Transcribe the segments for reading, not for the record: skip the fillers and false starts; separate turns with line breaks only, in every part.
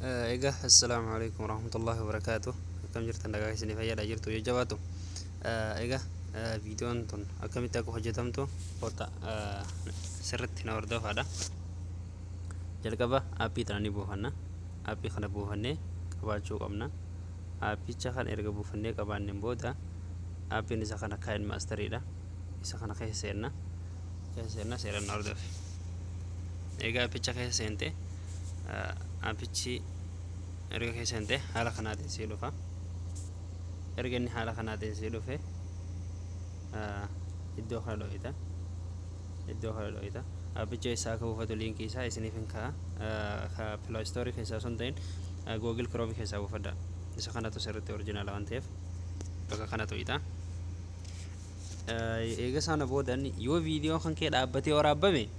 Egaa assalaamu alaikum warahmatullahi wabarakaatu. Akkam jirtan dhagaa isinii fayyaadha jirtu jajjabaatu. Egaa viidiyoon tun akkamitti akka hojjetamtu kota sirritti na hordofaadha. Jalqaba aappii tana ni buufanna. Aappii kana buufannee qabaachuu qabna. Aappicha kana erga buufannee qabaanneen booda aappiin isa kana KineMasteriidha. Isa kana keessa seenna. Keessa seenna seeraan na hordofi. Egaa aappicha keessa seente aappichi erga keessa seente haala kanaatiin sii dhufa. Erga inni haala kanaatiin sii dhufe iddoo kana dho'ita. Iddoo kana dho'ita. Aappicha isaa akka buufatu liinkii isaa isiniif hin kaa'a. Ka Play Store keessaa osoo hin ta'in Google Chrome keessaa buufadha. Isa kanatu sirriitti oriijinaala waan ta'eef bakka kana tuqita. Eega sana boodan yoo viidiyoon kan kee dhaabbatee waraabame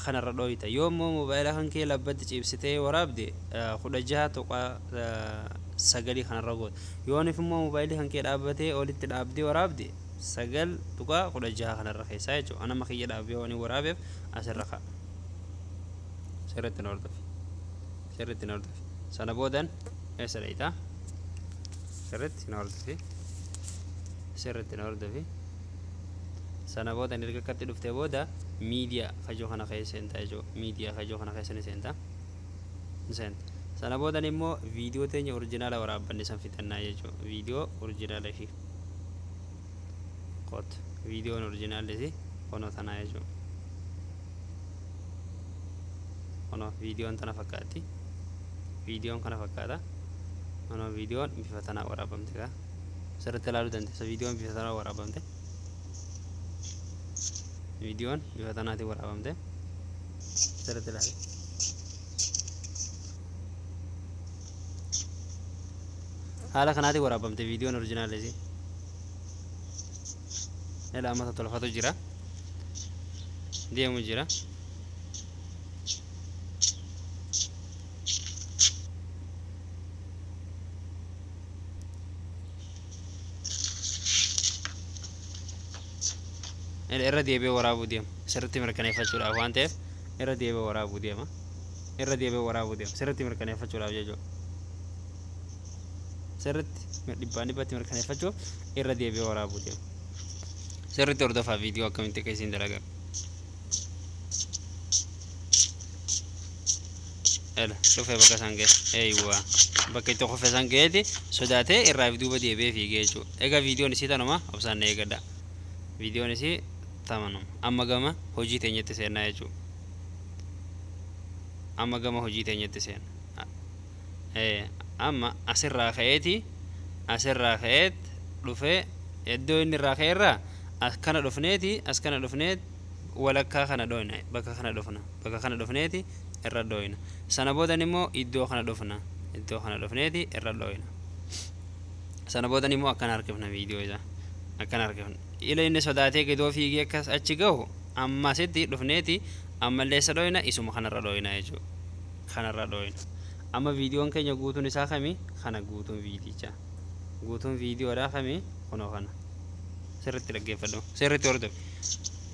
kanarra dhooyita. Yoo immoo moobaayila kan kee labbatti ciibsitee waraabde 16.9 kanarra goota. Yoo immoo moobaayilli kan kee dhaabbatee olitti dhaabdee waraabde 9.16 kanarra keessaa jechuudha. Anama kiyya dhaabee waan waraabeef asirra ka'a. Sirriitti na hordofi. Sirriitti na hordofi. Sana boodan eessa dhayita? Sirriitti na hordofi. Sirriitti na hordofi. Sana boodan erga akkatti dhuftee booda miidiyaa kajoo kana keessa seentaa jechuudha. Miidiyaa kajoo kana keessa ni seenta. Ni seenta. Sana boodan immoo viidiyoo teenya oriijinaala waraabbanne san fixannaa jechuudha. Viidiyoo oriijinaala ishii. Qot. Viidiyoon oriijinaalli isii kunoo tanaa jechuudha. Kunoo viidiyoon tana fakkaatti. Viidiyoon kana fakkaata. Kunoo viidiyoon bifa tanaa waraabamte kaa. Sirriitti ilaaluu dandeessa. Viidiyoon bifa tanaa waraabamte. Viidiyoon bifa tanaatiin waraabamte. Sirriitti ilaali. Haala kanaatiin waraabamte viidiyoon oriijinaalli isii. Ila amma tolfatu jira. Deemu jira. Irra deebi'ee waraabuu deema. Sirriitti mirkaneeffachuudhaaf waan ta'eef irra deebi'ee waraabuu deema. Irra deebi'ee waraabuu deema. Sirriitti mirkaneeffachuudhaaf jechuudha. Sirriitti dhibbaan dhibbatti mirkaneeffachuuf irra deebi'ee waraabuu deema. Sirriitti hordofaa viidiyoo akkamitti akka isiin dalagaa. Ela dhufee bakka isaan ga'e. Eeywaa bakka itti qofa isaan ga'eeti sodaatee irraa duuba deebi'ee fiigee jechuudha. Egaa viidiyoon isii tanuma obsaan na eeggadha. Viidiyoon isii tamanuma. Amma gama hojii teenyatti seennaa jechuudha. Amma gama hojii teenyatti seenna. Amma asirraa ka'eeti asirraa ka'eet dhufee iddoo inni irraa ka'e irraa akkana dhufneeti as kana dhufneet walakkaa kana dhooyna bakka kana dhufna bakka kana dhufneeti irra dhooyna. Sana boodan immoo iddoo kana dhufna iddoo kana dhufneeti irra dhooyna. Sana boodan immoo akkana harkifna viidiyoo isaa akkana harkifna. Ila inni sodaatee gadoo fiigee akkas achi gahu amma asitti dhufneeti ammallee isa dhooyna isuma kanarra dhooyna jechuudha. Kanarra dhooyna. Amma viidiyoon keenya guutuun isaa kami? Kana guutuun viidichaa. Guutuun viidiyoodhaa kami? Kunoo kana. Sirriitti dhaggeeffadhu. Sirriitti hordofi.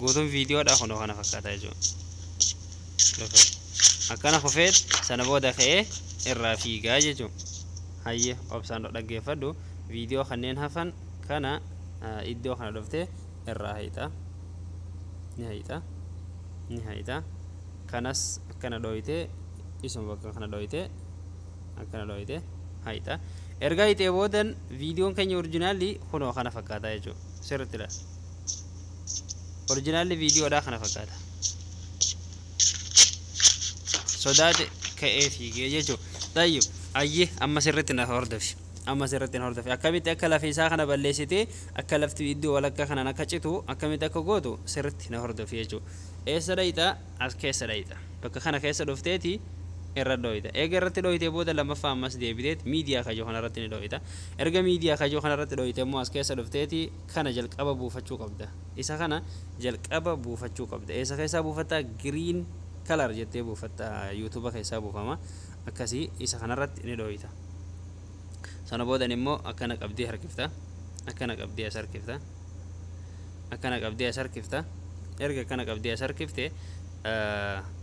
Guutuun viidiyoodhaa kunoo kana fakkaata jechuudha. Akkana kufeet sana booda ka'ee irraa fiigaa jechuudha. Hayyee obsaan dhaggeeffadhu. Viidiyoo kanneen hafan kana iddoo kana dhuftee irraa hiita. Ni hiita. Ni hiita. Kanas akkana dhooyitee isuma bakka kana dhooyitee akkana dhooyitee hiita. Erga hiitee boodan viidiyoon keenya oriijinaalli kunoo kana fakkaata jechuudha. Sirriitti ilaali. Oriijinaalli viidiyoodhaa kana fakkaata. Sodaate ka'ee fiigee jechuudha. Tayyib ayyee amma sirriitti na hordofi. Amma sirriitti na hordofi. Akkamitti akka lafa isaa kana balleessitee akka lafti iddoo walakkaa kanaan akka citu akkamitti akka gootu sirriitti na hordofi jechuudha. Eessa dhayita? As keessa dhayita. Bakka kana keessa dhufteeti irra dhooyita. Eega irratti dhooyitee booda lammaffaa ammas deebiteet miidiyaa kajoo kanarratti ni dhooyita. Erga miidiyaa kajoo kanarratti dhooyite immoo as keessa dhufteeti kana jalqaba buufachuu qabda. Isa kana jalqaba buufachuu qabda. Eessa keessaa buufatta? Green color jettee buufatta. YouTube keessaa buufama. Akkasii isa kanarratti ni dhooyita. Sana boodan immoo akkana qabdee harkifta. Akkana qabdee as harkifta. Akkana qabdee as harkifta. Erga akkana qabdee as harkifte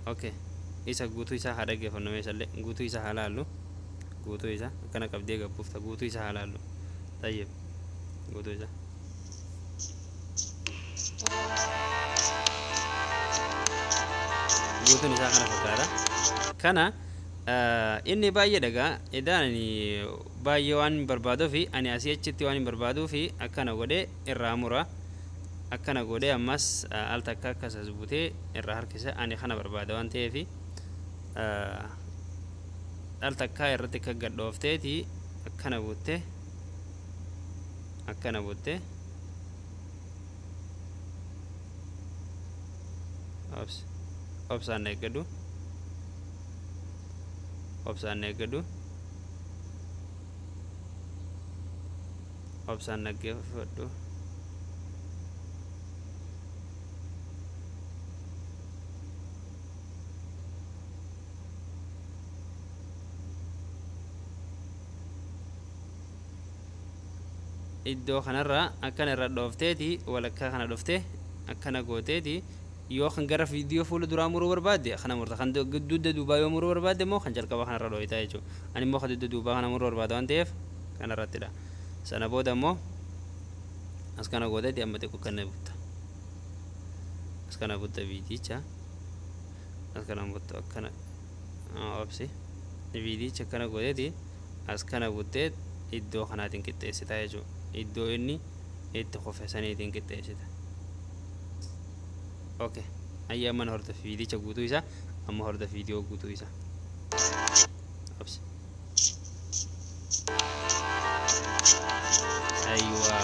okay. Isa guutuu isaa haa dhaggeeffannu. Meeshallee guutuu isaa haa laallu. Guutuu isaa akkana qabdee gabbuufta. Guutuu isaa haa laallu. Tayyib, guutuu isaa guutuun isaa kana fakkaata. Kana inni baay'ee dhagaa edaan ani baay'ee waan hin barbaaduu fi ani asii achitti waan hin barbaaduu fi akkana godhee irraa mura. Akkana godhee ammas al takka akkas as butee irraa harkisa. Ani kana barbaada waan ta'eef al takkaa irratti akka gadhoofteeti akkana butte, akkana butte. Obsaan eeggadhu, obsaan eeggadhu, obsaan dhaggeeffadhu. Iddoo kanarraa akkana irra dhoofteeti, walakkaa kana dhufte akkana gooteeti. Yoo kan gara viidiyoo fuula duraa muruu barbaadde kana murta, kan dugda duubaa yoo muruu barbaadde immoo kan jalqaba kanarra dhooytaa jechuudha. Ani immoo kan dugda duubaa kana muruu barbaada waan ta'eef kanarrattidha. Sana booda immoo as kana gooteeti amma xiqqoo kana butta, as kana butta, viidicha as kana buttu, akkana obsi. Viidicha akkana gooteeti as kana buttee iddoo kanaatiin qixxeessita jechuudha. Iddoo inni itti kufe saniitiin qixxeessita. Okay, ayya, amma hordof viidicha guutuu isaa, amma hordof viidiyoo guutuu isaa. Obsi. Aywa,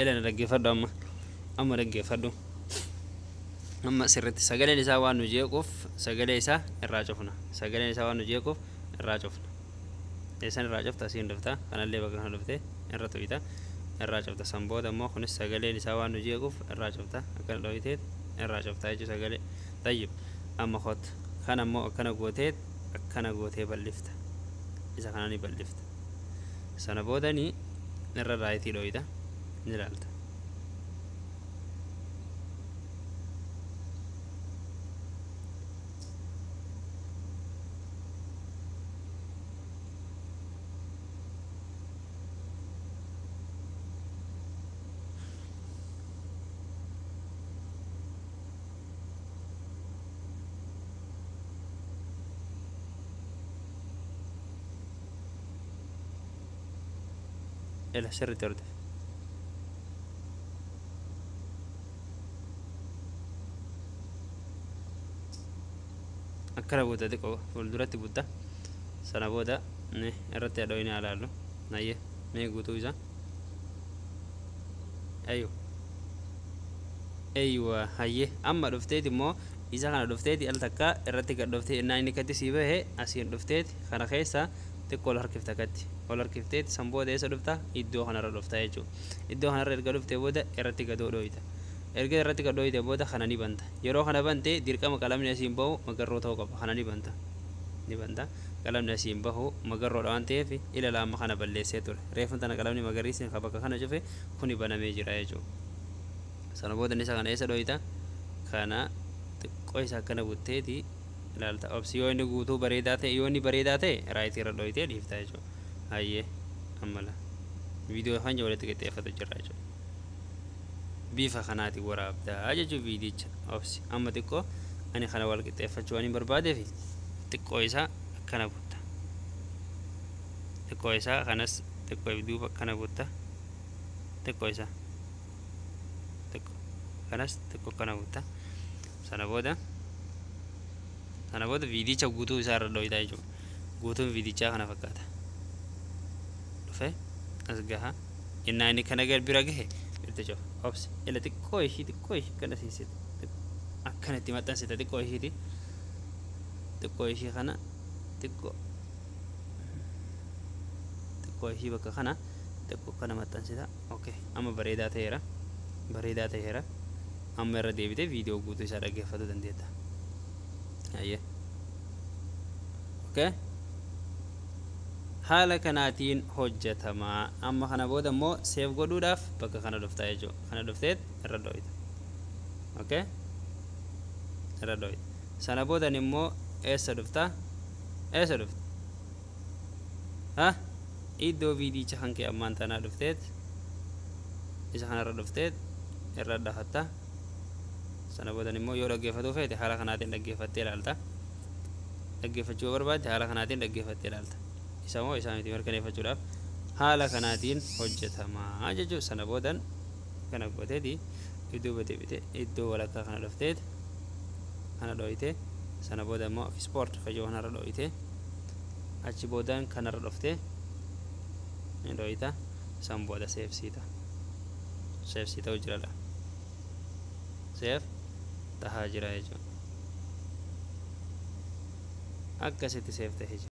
elana dhaggeeffadhu. Amma dhaggeeffadhu. Amma sirriitti sagaleen isaa waan nu jeequuf sagalee isaa irraa cufna. Sagaleen isaa waan nu jeequuf irraa cufna. Eessan irraa cufta? Asiin dhufta, kanallee bakka kana dhufte irra tuyita, irraa cufta. San booda immoo kunis sagaleen isaa waan nu jeequuf irraa cufta. Akkana dhoyiteet irraa cufta jechuu sagalee. Tayyib, amma kot kana immoo akkana gooteet akkana gootee bal'ifta. Isa kana ni bal'ifta. Sana boodani irra raayitii dhoyita, ni ilaalta. Ila sirriitti hordofi. Akkana booda xiqqoo fuulduratti butta. Sana booda irratti hadhooyinee alaallu. Ayyee, mee guutuu isaa. Ayyo, eywa, hayyee, amma dhufteeti immoo isa kana dhufteeti al takka irratti gad dhuftee innaa inni katti sii bahe asiin dhufteeti kana keessa xiqqoo ol harkifta. Katti ol harkifteeti san booda eessa dhufta? Iddoo kanarra dhufta jechuudha. Iddoo kanarra erga dhuftee booda irratti gadoo dhooyita. Erga irratti gad dhooyite booda kana ni banta. Yeroo kana bante dirqama qalamni asiin bahu magarroo ta'uu qaba. Kana ni banta, ni banta. Qalamni asiin bahu magarroodha waan ta'eef ila lama kana balleessee ture. Reefun tana qalamni magariisni kan bakka kana cufe kuni banamee jira jechuudha. Sana booda isa kana eessa dhooyita? Kana xiqqoo isa akkana butteeti ilaalta. Obsi, yoo inni guutuu bareedaa ta'e, yoo inni bareedaa ta'e raayitii irra dhooyitee dhiifta jechuudha. Hayyee, amma la viidiyoo kan walitti qixxeeffatu jira jechuudha. Bifa kanaatiin waraabdaa jechuudha viidicha. Obsi, amma xiqqoo ani kana wal qixxeeffachuu waan hin barbaadeef xiqqoo isaa akkana butta, xiqqoo isaa kanas xiqqoo duuba akkana butta, xiqqoo isaa xiqqoo kanas xiqqoo akkana butta. Sana booda viidicha guutuu isaa irra dhooytaa jechuudha. Guutuun viidichaa kana fakkaata. Dhufe as gaha. Innaa inni kana bira gahe itti cufa. Obsi, ila xiqqoo ishii, xiqqoo ishii akkana siisite, akkana itti maxxansite. Xiqqoo ishiiti, xiqqoo ishii kana, xiqqoo xiqqoo ishii bakka kana xiqqoo kana maxxansita. Okay, amma bareedaa ta'eera, bareedaa ta'eera. Amma irra deebitee viidiyoo guutuu isaa dhaggeeffachuu dandeetta. Hayyee, okay, haala kanaatiin hojjetamaa. Amma kana booda immoo save godhuudhaaf bakka kana dhuftaa jechuudha. Kana dhufteet irra dhooyita. Okay, irra dhooyita. Sana boodan immoo Eessa dhufta? Eessa dhufta? Ha, iddoo viidicha kan kee ammaan tanaa dhufteet, isa kanarra dhufteet irra dhahatta. Sana boodan immoo yoo dhaggeeffatuu feete haala kanaatiin dhaggeeffattee ilaalta. Dhaggeeffachuu barbaadde haala kanaatiin dhaggeeffattee ilaalta. Isa moo isaa miti mirkaneeffachuudhaaf haala kanaatiin hojjetamaa jechuudha. Sana boodan kana gooteeti iddoo deebite, iddoo walakkaa kana dhufteet kana dhooyite. Sana booda immoo export fayyoo kanarra dhooyite. Achi boodaan kanarra dhufte ni dhooyita. San booda save siita, save sii ta'u jira, save tahaa jira jechuudha. Akkasitti save tahee jira.